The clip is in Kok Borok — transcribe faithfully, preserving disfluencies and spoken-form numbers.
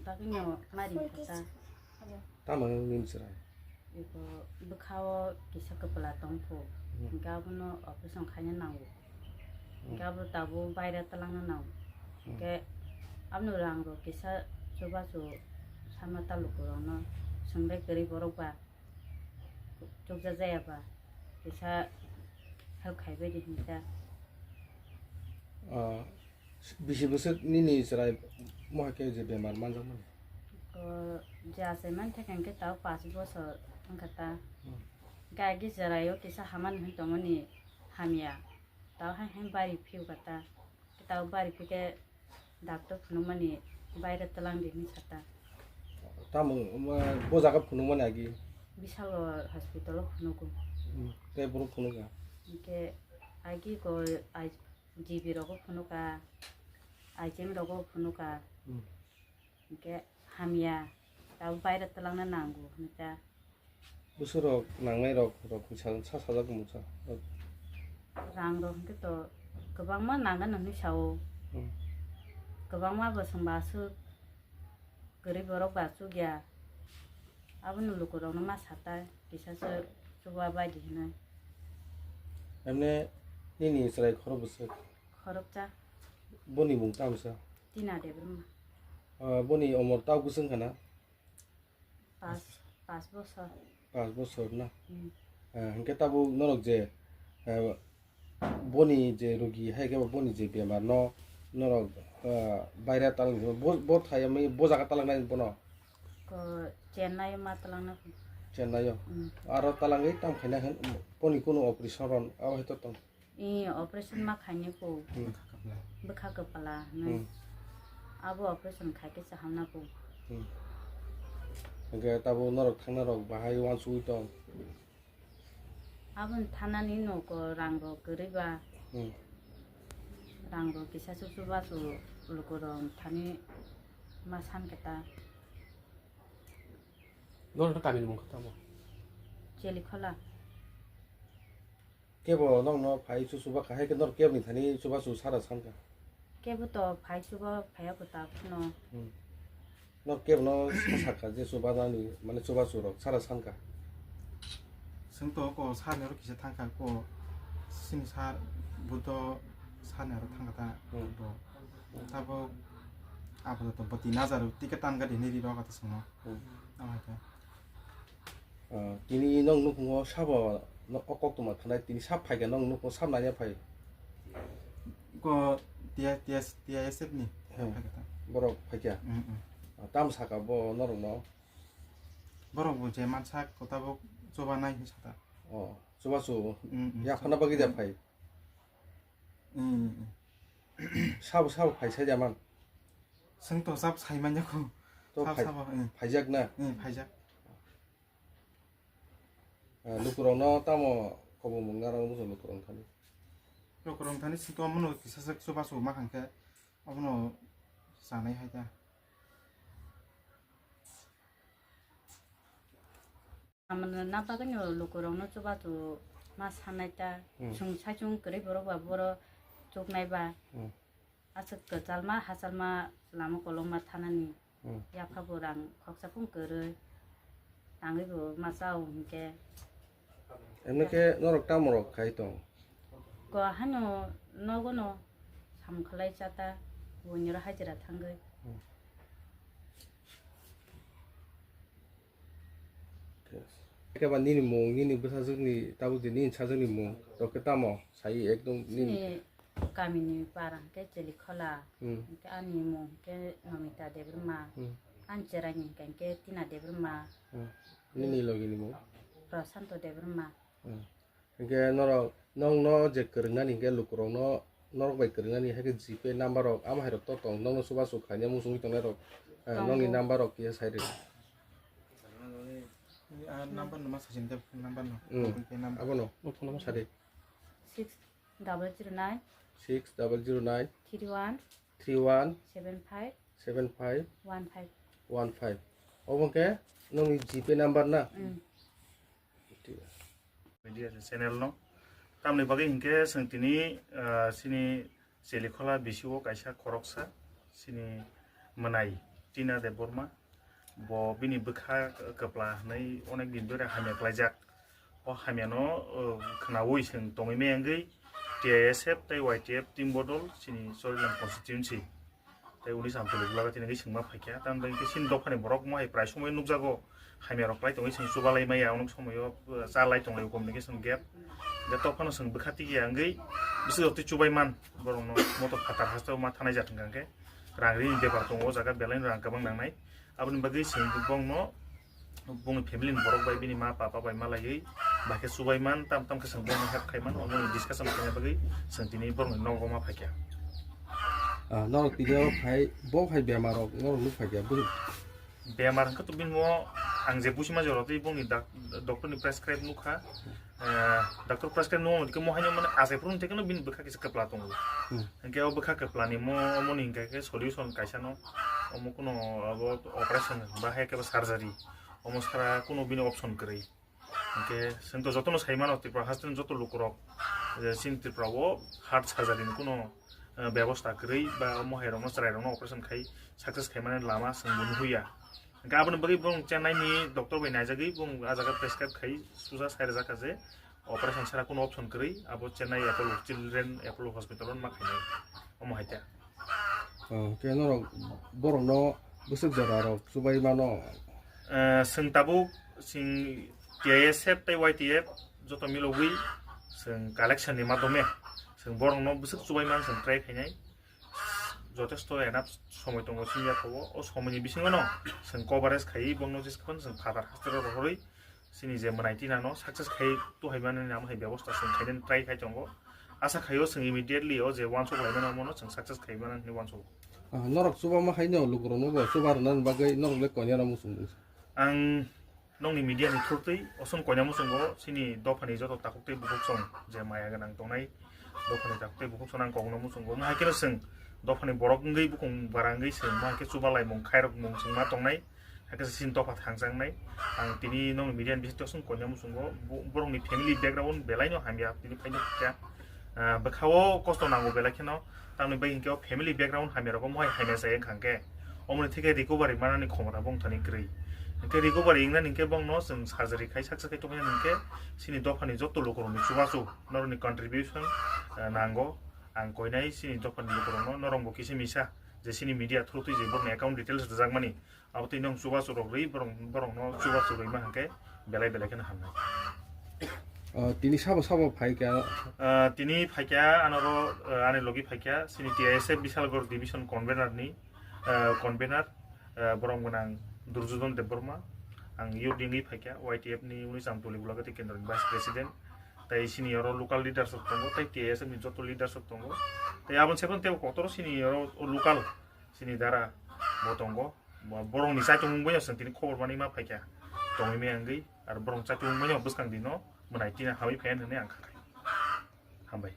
Bagwino mari kota. Tamo nini chwrai? Iko bwkhao kisa kwpla tongphu. Hmm. Hwnkhe abono operation khaina nango. Hmm. Hwnkhe abo tabuk baire twlangna nango. Hmm. Hwnkhe abono rang rok kisa chubachu sama talukurokno swngbai kwrwi borok ba chukjak jaya ba kisa help khaibai di hinsa. Ah, bisi bwswk nini chwrai mohai khe je bemar manjakmani? Ko je achai man thai khe tao paanch bosor wngkha ta. Hmm. Hwnkhe agi chwraio kisa hamani hwn tongmani hamya. Tao hai hai bari phiu kha ta. Tao bari phikhe doctor phunukmani baire twlang di hinwi sa ta. Tamo, ma, bo jaga phunukmani agi? Bisalo hospital o phunugo. Hmm, tei borok phunukha? Hwnkhe agi ko ai G B rogo phunuka, I G M rogo phunuka. Hmm. Hwnkhe hamya, tabo baire twlangna nango hinwi ta. Bwswk rok nangnai rok, rok sa, sa sajak mungsa. Rang rok hwnkhe to kwbangma nangnai hinwi sao. Hmm. Kwbangma bo swngba aswk kwrwi borok ba chukya. Abono lukurokno ma satai, kisa se chuba bai di hinwi. Emne nini chwrai khorok bwswk? Khoroksa. Boni mung tamsa? Tina Debbarma. Ah, boni omor tao bwswk wngkha na? Pas, pas bosor. Pas bosor na? Hmm. Ah, hwnkhe tabuk norok je, ah, boni je rogi hai khe boni je bemar no norok, ah, baire talangni bo, bo thai ami bo jaga talangnai bono? Ko Chennai o ma talangna. Chennai o? Hmm. Aro talangwi tam khaina hwn boni kunu operation ron abo hai to tong? Ee, operation ma khainai ko. Hmm. Bwkha kwpla hinwi. Hmm. Abo operation khai khe chahamna ko. Hmm. Hwnkhe tabuk norok thangna rok bahai uansugwi tong? Aboni thanani nogo rang rok kwrwi ba. Hmm. Rang rok kisa chuchu bachu lukurok thani ma san khe ta. Norok kamini mung kha tamo? Chelikhola. Kebo nokno phai chuchuba kha, hai khe norok keboni thani chubachu sara sankha? Kebo to phai chuba phaiya kwtal phano. Hmm. Norok kebono sa sakha je chubanani, mane chubachu rok sara sankha? Chwng to ko sani oro kisa thangkha ko sini sar buto sani oro thangkha ta. Hmm. Bo tabuk apato to bwtwi najar ticket tangkha de nini rok ata chwngno. Hmm. Tamo hai khe. Ah, tini nong nukhungo sabo no o koktwma khanai tini sab phaikha nong nukhungo sab nanya phai. Ko T I, T S, T I S F ni. Hmm. Phaikha ta. Borok phaikha. Hmm, hmm. Ah, tam saka bo norok no? Borok bo je mansa ko tabuk chuba nai hinwi sata. Oh, chubachu. Hmm, hmm. Yaphana bagwi da phai. Hmm, hmm. Sabo, sabo phai sai jaman. Chwng to sab sai manya ko. To sab, phai-, sabo, eh. Phaijak na? Eh, phaijak. Ah, lukurokno tamo kobomung narwk muchung lukurok thani? Lukurok thani chwng to omono kisa sak chubachu ma khankhe omono chanai hai ta. Amano na bagwino lukurokno chubachu ma sanai ta. Hmm. Chwng saichung kwrwi borok ba boro chuknai ba. Hmm. Aswk kwchalma hachalma lama kolokma thanani. Hmm. Yapha bo rang khoksa phung kwrwi tangwi bo ma chao hinkhe. Emne khe norok tamo rok khai tong? Ko hano nogo no samung khlai chata buini ro hajira thangwi. Hmm. Khe ba nini mung, nini bwsajwkni, tabuk je nini sajwkni mung, rok khe tamo? Sai ekdom nini. Chini kamini para hwnkhe Chelikhola, hmm, hwnkhe ani mung hwnkhe Nomita Debbarma, hmm, ani cheraini hwnkhe Tina Debbarma, hmm, nini logini mung? Prasanto Debbarma. Hmm. Hwnkhe norok, nokno je kwrwngnani hwnkhe lukurokno norok bai kwrwngnani hai khe G Pay number rok, amo hai rok to tong, nokno chubachu khaina muchungwi tongnai rok, eh, tongo. Nokni number rok kisa sai rw. Ah, number no ma sajin de, number no. Hmm. Phone pay number. Abono. Phone number sadi. Six double zero nine. Six double zero nine. Three one. Three one. Seven five. Seven five. One five. One five. Obo hwnkhe nokni G Pay number na? Hmm. Media channel no. Tamni bagwi hinkhe chwng tini, ah, chini Chelikhola bisi o kaisa khoroksa chini mwnai Tina Debbarma. Bo bini bwkha kwpla hwnwi onek din dhori hamya klaijak. O hamyano, o, khwnaui chwng tongwi maya wngwi T I S F tei Y T F team bodol chini Chorilam constituency. Tei uni samtuli bwlago tini wngwi chwngma phaikha. Tamni bagwi chini dophani borok mohai prai somoi nukjago. Hamya rok klai tongwi chwng chubalai maya, onok somoio, uh, cha lai tonglai communication gap. Hingke tophano chwng bwkha tigiya wngwi bwswk rok twi chubai man, borokno motor phatar hasteo ma thanai jat hwnkha hwnkhe rang rini bepar tongo, o jaga belai rang kwbang nangnai. Aboni bagwi chwng bongno bongni family ni borok bai bini ma papa bai malaiwi bahai khe chubai man, tam tam khe chwng bongno help khai man, omo discussion khaina bagwi chwng tini borokni nogo ma phaikha. Ah, norok tini o phai, bo phai bemar rok norok nuk phaikha, bwswk? Bemar hwnkhe to bini mo ang je buchima jora twi bongni dak-, doctor ni prescribe nukha. Eh, doctor prescribe nukha hwnkhe mo haino mane achai phuru thekeno bini bwkha kisa kwpla tongo. Hmm. Hwnkhe o bwkha kwplani mo, omoni hwnkhe khe solution kaisa no, omo kuno abo operation ba hai khe surgery, omo sara kuno bini option kwrwi. Hingke chwng to jotono sai mano, Tripura hasteni joto lukurok, je chini Tripura o heart surgery ni kuno, eh, bebosta kwrwi ba mohai rokno, chwrai rokno operation khai success khai mani lama chwng bo nuhuya. Hingke aboni bagwi bong Chennai ni doctor bai naijagwi bong a jaga prescribe khai suja sai rwjak kha je operation sara kuno option kwrwi, abo Chennai Apollo Children Apollo Hospital o ma khainai, omo hai ta. Oh, khe norok borokno bwswk jora rok chubai mano? Eh, chwng tabuk chwng T I S F tei Y T F joto milogwi chwng collection ni madhyome chwng borokno bwswk chubai man chwng try khainai. Jotesto enough somoi tongo chini yakogo. O somoi ni bisingo no chwng coverage khaiwi bongno jesaphano chwng phatar hospital rohorwi chini je mwnai tinano success khai tuhaimani namo hai bebosta chwng khainani try khai tongo. Asa khaio chwng immediately o je uansuk laimani omono chwng success khai mano hinwi uansuk. Ah, norok chubama haino lukurokno bo chuba rwnani bagwi norokle koineno muchung. Ang nokni media ni through twi oson koina muchungo chini dophani joto takhuk tei bukhuk song je maya gwnang tongnai, dophani takhuk tei bukhuk song ang kokno muchungo. Mo hai kheno chwng dophani borok wngwi bukung bara wngwi chwng mo hai khe chuba laimung khairok mung chwng ma tongnai. Hakhe chini dopha thangjaknai. Ang tini nokni media ni bisingtwi osong koina muchungo. Bo-, borokni family background belaino hamya tini phaino kha. Ah, bwkhao kosto nango belai kheno. Tamni bai hinkhe o family background hamya rogo mohai hamya chai wngkha hinkhe. Omoni thikhe recovery manani khomota bongthani kwrwi. Hinkhe recovery wngnani hinkhe bongno chwng surgery khai saksa khai tongmani hinkhe chini dophani joto lukurokni chubachu norokni contribution, ah, nango. Ang koinai chini dophani lukurokno norokbo kisa misa je chini media through twi je borokni account details rwjakmani. Abo twi nong chubachu rok rwi borok, borokno chubachu rwi ma hwnkhe belai belai kheno hamnai. Ah, tini sabo sabo phaikha? Ah, tini phaikha anoro, ah, ani logi phaikha chini T I S F Bishalgarh division convener ni, ah, convener, ah, borom gwnang Durjodon Debbarma. Ang youth wngwi phaikha Y T F ni Unisam Tuli Bulagati Kendro ni vice president. Tai chini oro local leaders rok tongo, tai T I S F ni joto leaders rok tongo. Tai aboni sephang tebo kotor chini oro o local chini dara bo tongo. Bo-, borokni chaichomung bai no chwng tini khobor manwi ma phaikha. Tongwi maya wngwi, aro borok chaichomung bai no bwskang dino mwnai tina hamwi phaiya hinwi ang kha khai. Hambai.